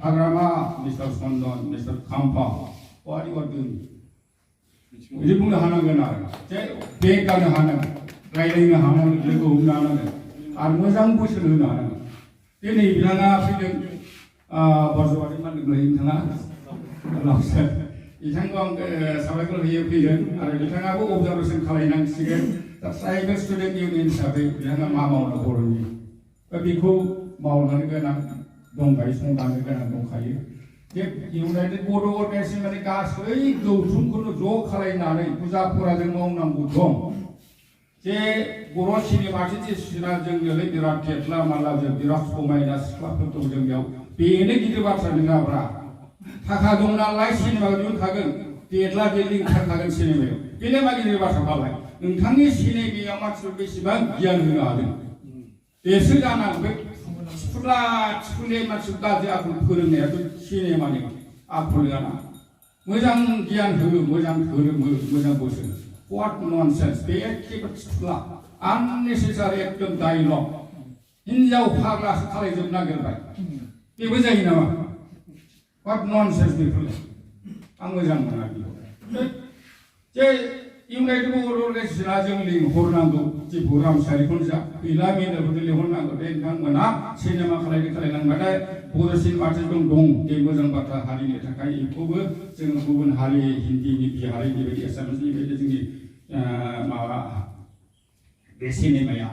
Agrama, Mr. Sondon, Mr. Kampa, what you are doing? Ribung Hanagana, Bekana Hana, riding a Hana, Lego Nana, and Mozang Bush Luna. Then he began African was what he wanted to bring to Itangong Savakal European, and Itango observation Kalinan Sigan, the Cyber Student Union Sabi, Yana Mama on the Boroni. But because Maunagana. Dong kai song dang kai dong kai je United Bodo Organization mani ka sei do chung kun jo khalai na nei puja pura jeng mong nam bu dong je boro sini ma ji sina jeng le birat ketla mala je birat somai na swa to jeng yau bene gidir batra ninga bra thakha dong na lai sini ma jun thagen ketla je ling thagen sini me bene ma gidir batra palai nthangni sini bi amat su besibang gian huna adeng esu jana Sudah sekolah sudah dia aku kurangnya tu sini mana aku lihat macam gian hulu macam bosan what nonsense dia kibat sekolah unnecessary ekdom dialog hinjau phagla sekali jam nager baik dia macam ini nama what nonsense betul ang macam mana dia United Bodo Organization ajang ling hornando ci program sari kunja ilami da bodile hornando den kang mana cinema khalai lang bada bodo sin mata dong de mojang bata hari ni thakai ikobo jeng gubun hari hindi ni bi hari ni bagi asam ni bagi jeng mawa be cinema ya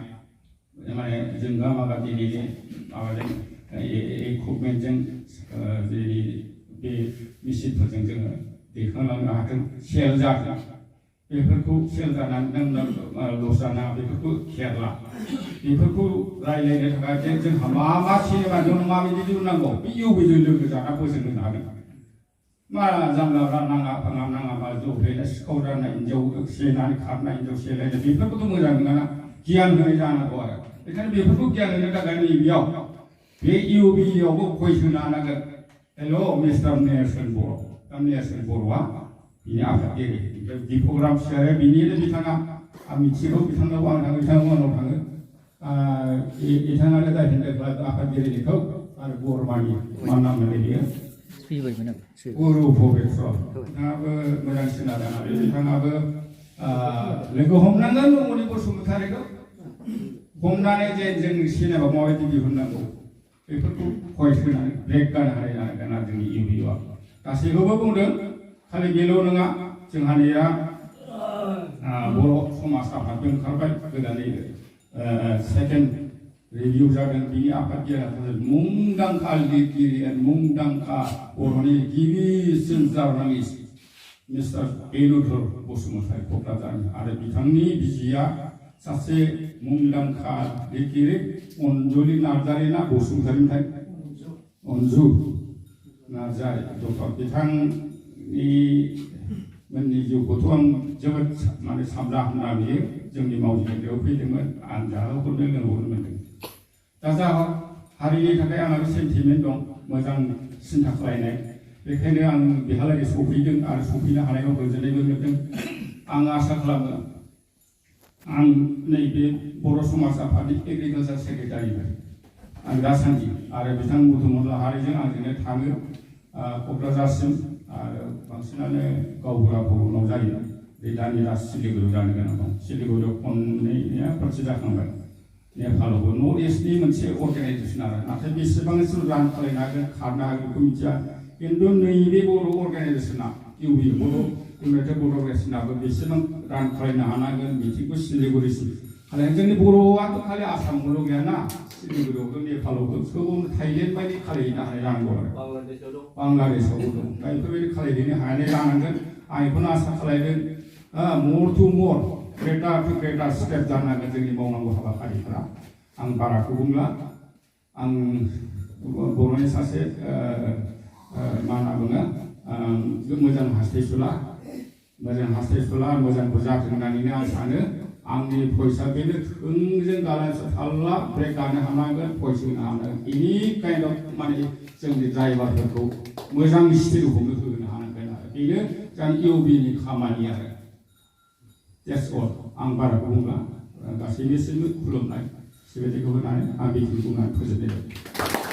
mane jeng ga maga ni awa jeng equipment jeng jadi be misit jeng jeng de khalang akan share ja बेफोरखौ सेल जानानै नों लस जाना बेफोरखौ खेरला बेफोरखौ रायलायनो थाखाय जोंहा मा सिनेमा जों माबायदि दिहुननांगौ बे इउबिजों लोगो जाना बोसोन होनो हागोन मा जाम्लाब्रा नाङा फाङा नाङा मा जौफ्रायनाय सिखाव जानाय हिनजाव सेनानै खारनाय हिनजाव सेलायनाय बेफोरखौथ' मोजां नङाना गियान होनाय जानांगौ आरो बेखायनो बेफोरखौ गियान होनो थाखाय नैबेयाव बे इउबियावबो भइस होनो हानांगोन हेल' मिस्टार नेरसोन बर' दा नेरसोन बर'आ बिनि आफादगिरि di program share bini le bitanga ami chiro bitanga wa thang bitanga wa no thang itanga le dai hende ba apa diri ni kau ar bor mani mana mele dia spi bai mana guru professor na ba mojang sina da na bitanga ba lego homnangan no ni ko sum thare ko homnane je jeng sine ba mawe di hunnago beफोरखौ voice होनानै break kan hari na kana जोंनि इउबि wa गासैखौबो बुंदों खालि बेल' नङा जोंहानिया बर' समाज आफादजों ओंखारबाय गोदानै सेकेन्ड रिभिउ जादों बिनि आफादगिरिया मुंदांखा लिरगिरि मुंदांखा बर'नि गिबिसिन जार्नालिस्ट मिस्टार एनुधर बसुमतारी क'क्राझारनि आरो बिथांनि बिसिया सासे मुंदांखा लिरगिरि अनजुलि नार्जारि ना बसुमतारिनिफ्राय अनजु नार्जारि डक्टर बिथांनि मोननि जिउखौथ' आं जोबोद माने साबजा होनना बियो जोंनि मावजिगिरियाव फैदोंमोन आनजादाव हरनो लिंहरनो मोनदों दा जा हारिनि थाखाय आंहाबो सेन्टिमेन्ट दं मोजां सिन्था खालायनाय बेखायनो आं बेहालागै सफैदों आरो सफैनो हानायाव गोजोननायबो मोनदों आं आसा खालामो आं नैबे बर' समाज आफादनि एग्रिकालचार सेक्रेटारिमोन आं दासान्दि आरो बिथां बुथुमन लाहारिजों आंजोंनो थाङो क'क्राझारसिम आरो बांसिनानो गावबुरा भबनाव जायो बे दानि दा सिलिगुरियाव जानो गोनां दं सिलिगुरियाव खनसे जाखांबाय नेपालावबो नर्थ इस्टनि मोनसे अर्गानाइजेसन आरो नाथाय बेसेबां रान खालायनो हागोन खारनो हागोन बेखौ मिथिया खिन्थु नैबे बर' अर्गानाइजेसना इउबि बर' इउनाइटेड बर' अर्गानाइजेसनाबो बेसेबां रान खालायनो हानांगोन बिथिंखौ सिलिगुरिसिम खालायनो जोंनि बर'आथ' खालि आसामल' गैयाना सिलिगुरियावबो नेपालावबो सोबावनो थाइलेण्ड बायदि खालायनो हानाय जानांगौ आरो बांलादेशआवबो दं दा बेफोरबायदि खालायहैनो हानाय जानांगोन आं बेखौनो आसा खालायदों मर टु मर ग्रेटार टु ग्रेटार स्टेप जानांगोन जोंनि मावनांगौ हाबाफारिफोरा आं बाराखौ बुंला आं बर'नि सासे मा होनना बुङो मोजां हास्थायसुला मोजांखौ जाथों होननानैनो आं सानो आंनि भइसआ बेनो थोंजों गालांसो थाल्ला ब्रेक गानो हानांगोन भइस होनो हानांगोन एनि काइन्ड अफ माने जोंनि ड्राइभारफोरखौ मोजां स्टिल होनो हानांगोन आरो बेनो जोंनि इउबिनि खामानि आरो That's all. आं बाराखौ बुंला गासैनिसिमबो खुलुमनाय सिबिथायखौ होनानै आं बेखिनिखौ बुंनानै फोजोबनाय जाबाय